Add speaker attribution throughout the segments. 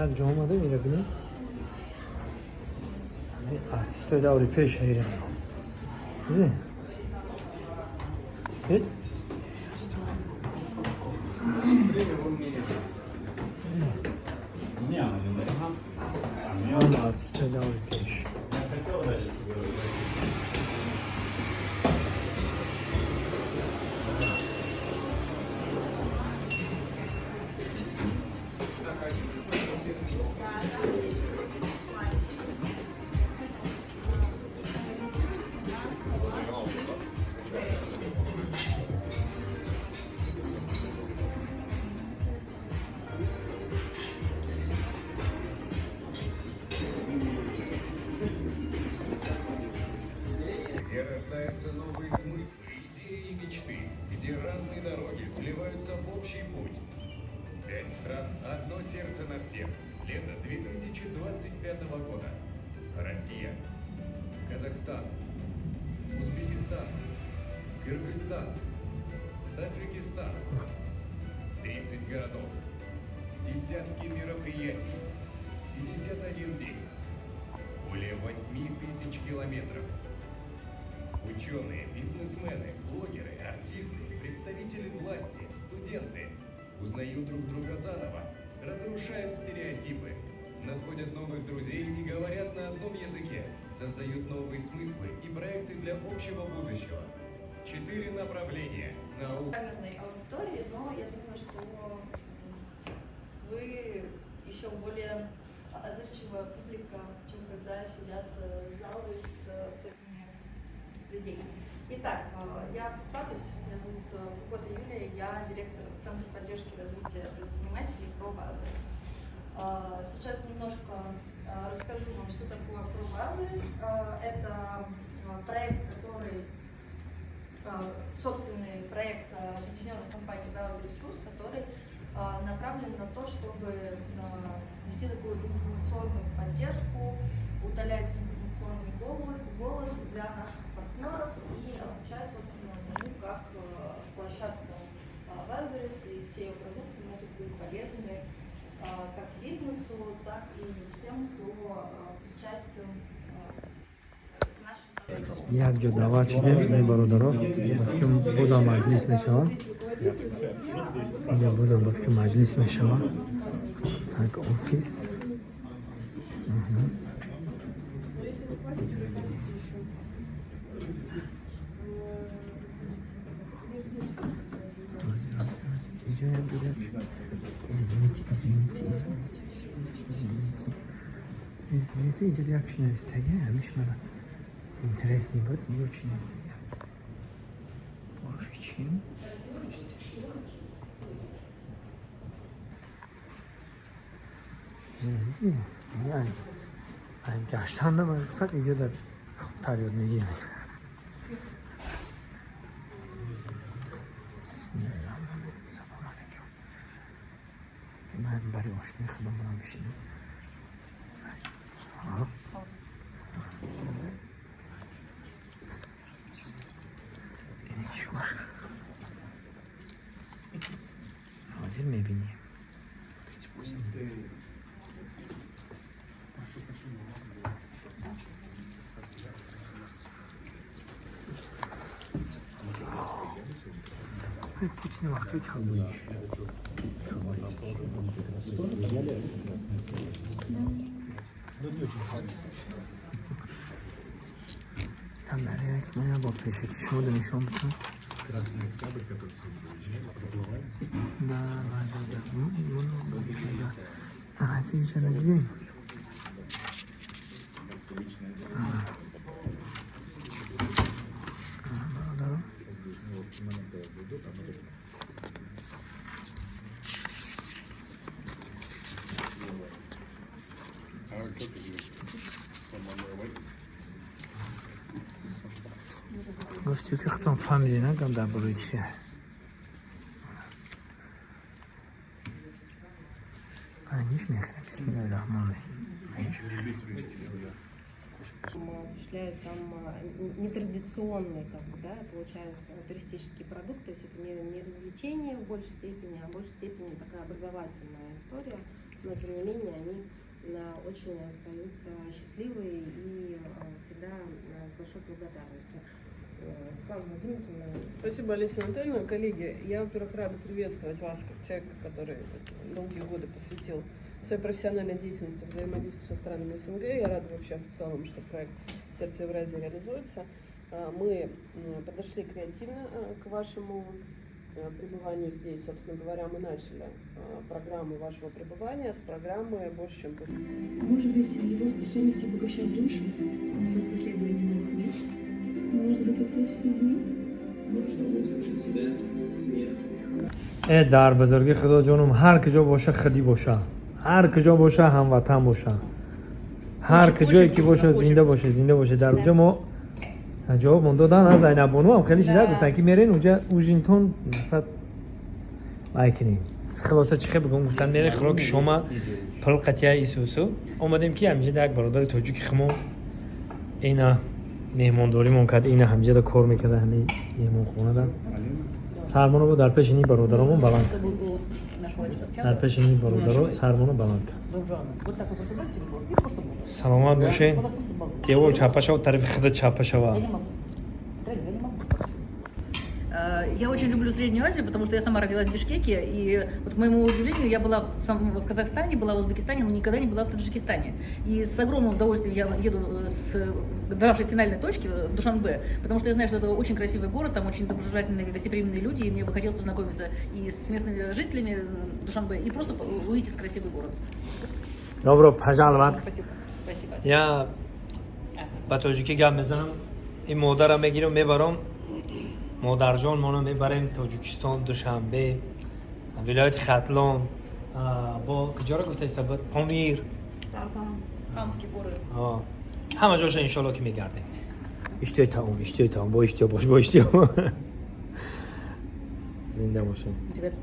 Speaker 1: Як ҷо омадем, ира бинем, артистои даври пеш ира. Диди? Дид?
Speaker 2: Не, она не нужна.
Speaker 1: Ҳама артистои даври пеш.
Speaker 2: Я хотел даже тебе говорить.
Speaker 3: Где рождаются новые смыслы, идеи и мечты, где разные дороги сливаются в общий путь. Пять стран, одно сердце на всех. Лето 2025 года. Россия, Казахстан, Узбекистан, Кыргызстан, Таджикистан. 30 городов, десятки мероприятий, 51 день, более 8 тысяч километров. Ученые, бизнесмены, блогеры, артисты, представители власти, студенты узнают друг друга заново, разрушают стереотипы, находят новых друзей и говорят на одном языке, создают новые смыслы и проекты для общего будущего. Четыре направления. Наука,
Speaker 4: Камерной аудитории, но я думаю, что вы еще более отзывчивая публика, чем когда сидят залы с сотнями людей. Итак, я представлюсь. Меня зовут Кукота Юлия, я директор Центра поддержки и развития предпринимателей Pro Wildberries. Сейчас немножко расскажу вам, что такое Pro Wildberries. Это проект, который собственный проект объединенной компании Wildberries Rus, который направлен на то, чтобы нести такую информационную поддержку, утолять информационный голод для наших партнеров и обучать, собственно, тому, как площадка Wildberries и все ее продукты могут быть полезны как бизнесу, так и всем, кто причастен к нашим продуктам.
Speaker 1: Як ҷо даъват шудем, эй бародаро, ба фикрам, бозам маҷлис мешавад инҷа, бозам ба фикр маҷлис мешавад. Так, офис.
Speaker 5: Но если не хватит, то хотите еще.
Speaker 1: Ҳозир, ҳозир, ҳозир. Инҷо як ҷо. Извините, извините, извините, извините, извините. Инҷо як чи навистага, ҳамиш мана интересный буд, нигоҳ, чи навистага. Больше чем хочется. Видите? Ай, гаштанда мақсад инҷо дар хубтар ёд мегирем. Бисмиллаҳир-раҳмонир-раҳим. Салом алейкум. Ман барои ошнои худам бурам бишинам. Ага. Ин чӣ ҳозир мебинем. Путин вақтҳои калбоиш. Там як моя бо пешаки шумо да нишон битам.
Speaker 6: Красный Октябрь, который сегодня выезжали, проплывали.
Speaker 1: Да. Много да. Ага, инҷа дидем. Ага, бародаро.
Speaker 6: Вот момент я буду, там это
Speaker 3: А что ты делаешь? По-моему,
Speaker 1: Гуфтӣ, ки худтон фаҳмидед, на гап дар бораи чия. Аниш мехӯрем. Бисмиллаҳи раҳмони раҳим.
Speaker 5: Осуществляют там нетрадиционный, как бы, да, получают туристический продукт, то есть это не развлечение в большей степени, а в большей степени такая образовательная история. но тем не менее они очень остаются счастливые и всегда с большой благодарностью. Светлана Владимировна.
Speaker 7: Спасибо, Олеся Анатольевна. Коллеги, я, во-первых, рада приветствовать вас как человека, который долгие годы посвятил своей профессиональной деятельности взаимодействию со странами СНГ. Я рада вообще в целом, что проект «Сердце Евразии» реализуется. Мы подошли креативно к вашему пребыванию здесь. Собственно говоря, мы начали программу вашего пребывания с программы «Больше, чем
Speaker 8: Может быть, его способность обогащать душу, может, в исследовании новых мест, может быть, во встрече с людьми?
Speaker 2: Может, чтобы услышать себя, смех.
Speaker 1: Э, дар бузургӣ худо ҷонум, ҳар куҷо боша, худӣ боша, ҳар куҷо боша, ҳамватан боша, ҳар куҷое ки боша, зинда боша, зинда боша. Дар уҷа мо ҷавобмон додан аз Зайнабону ҳам хеле шида гуфтан, ки мерен уҷа, ужин тон мақсад вай кунем. Хулоса, чӣ хел бигӯм, гуфтан мерен, хӯроки шома пул қатия исусу омадем, ки ҳамиҷа як бародари тоҷики хумо ина меҳмондоримон кард, ина ҳамиҷада кор мекарда, ҳамин меҳмонхонада. Сармоно бо дар пеши ини бародаромон баланд, дар пеши ини бародаро сармоно баланд кард. Саломат бошед. Девол чапа шава, тарафи худа чапа шава.
Speaker 9: Я очень люблю Среднюю Азию, потому что я сама родилась в Бишкеке, и вот, к моему удивлению, я была в Казахстане, была в Узбекистане, но никогда не была в Таджикистане. И с огромным удовольствием я еду до нашей финальной точки в Душанбе, потому что я знаю, что это очень красивый город, там очень доброжелательные, гостеприимные люди, и мне бы хотелось познакомиться и с местными жителями Душанбе, и просто увидеть этот красивый город.
Speaker 1: Добро пожаловать.
Speaker 9: Спасибо. Спасибо.
Speaker 1: Я ба тоҷикӣ гап мезанам. Ин модарам мегирам, мебарам, модарҷон моно мебарем Тоҷикистон, Душанбе, вилояти Хатлон, бо куҷоро гуфтаиста буд, Помир.
Speaker 9: Ханские горы.
Speaker 1: Ҳама ҷоша иншолло ки мегардем. Иштиҳои таом, иштиҳои таом, бо иштиҳо бош, бо иштиҳо. Зинда бошед.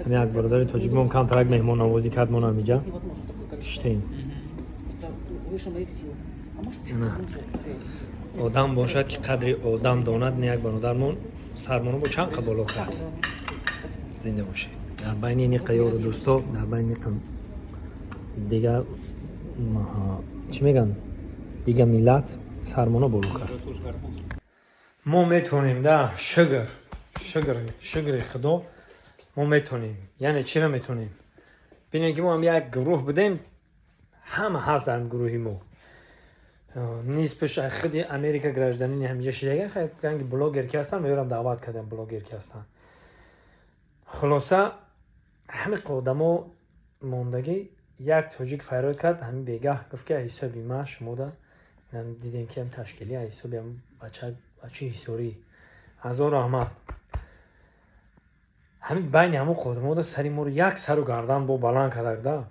Speaker 1: Ҳамин аз бародари тоҷикмон камтарак меҳмоннавозӣ кард моно ҳамиҷа шитем.
Speaker 9: Выше моих сил. А можешь
Speaker 1: Одам бошад, ки қадри одам донад. Не як бародармон сармоно бо чанд қа боло кард. Зинда бошед. Дар байни ниқа ёру дӯсто, дар байни ниқа дигар, чӣ мегӯянд, дига миллат сармоно боло кард. Мо метавонем да, шукр, шукр, шукри Худо, мо метавонем. Яъне чиро метавонем? Бинем, ки мо ҳам як гурӯҳ будем, ҳама ҳаст дар гурӯҳи мо. Нисбаш худи Америка гражданин и ҳамиҷа шидага, ранги блогер ки ҳастан, меёрам даъват кардам, блогер ки ҳастан. Хулоса, ҳамин одамо мондагӣ, як тоҷик фарёд кард ҳамин бегаҳ, гуфт, ки ҳисоби ма шумода дидем, ки ҳам ташкилӣ ҳисоби бача, бачаи ҳисорӣ, ҳазор раҳмат. Ҳамин байни ҳамон одамода сари моро як сару гардан бо баланд кардак да.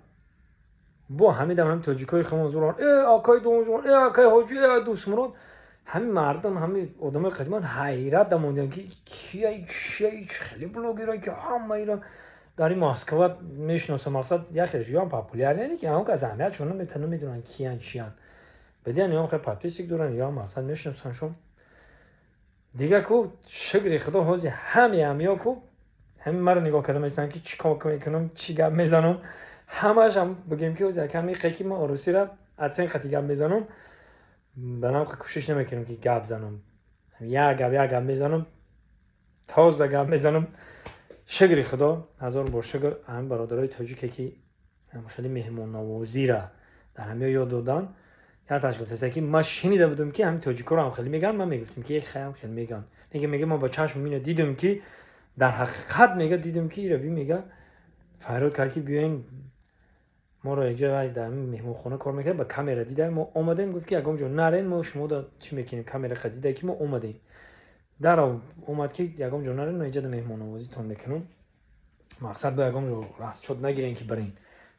Speaker 1: Бо ҳамидам ҳамин тоҷикои худмон зурон, э, акай Донҷон, э, акай Ҳоҷи, э, Дӯстмурод. Ҳамин мардум, ҳамин одамои қадиман ҳайрат дамондиям, ки кияй, чияй, хеле блогерое, ки ҳамаира дар ин Москва мешиносам. Мақсад, як хеле ёам популярный не, ки ҳамон кас аҳамият шон намедонанд, киян, чиян. Бедиан ёам хеле подписчик доранд, ёам мақсад мешиносанд шон. Дига ку, шукри Худо, ҳози ҳами ҳамиё ку ҳамин маро нигоҳ карда месананд, ки чӣ кор мекунам, чӣ гап мезанам. Ҳамааш ҳам бигем, ки ҳози якам миқе, ки ман орусира акцент қати гап мезанам, ба нам кӯшиш намекунам, ки гап занам. Як гап, як гап мезанам, тоза гап мезанам. Шукри Худо, ҳазор бор шукр, ҳамин бародарои тоҷике, ки хеле меҳмоннавозира дар ҳамиё ёд додан. Як гуфтаста, ки ман шунида будам, ки ҳамин тоҷикоро ҳам хеле мегӯянд. Ман мегуфтем, ки хаям хеле мегӯянд. Неки мега, ман ба чашм ина дидам, ки дар ҳақиқат мега, дидам, ки ира би мега, фарёд кард, ки биёен моро якҷо дар меҳмонхона кор мекард, ба камера дида мо омадем. Гуфт, ки ягон ҷо нарен, мо шумо чӣ мекунем, камера қа дида, ки мо омадем. Даро омад, ки ягон ҷо нарен, мо инҷа меҳмоннавозитон мекунам. Мақсад, бо ягон ҷо расчёт нагирен, ки барен.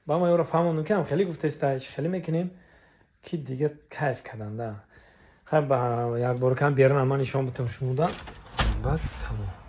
Speaker 1: Ба ма ёро фаҳмондум, ки ҳам хеле гуфтеста, чӣ хеле мекунем, ки дига кайф карданда. Хай, ба якбор кам берун ман нишон бутам шумода, баъд тамом.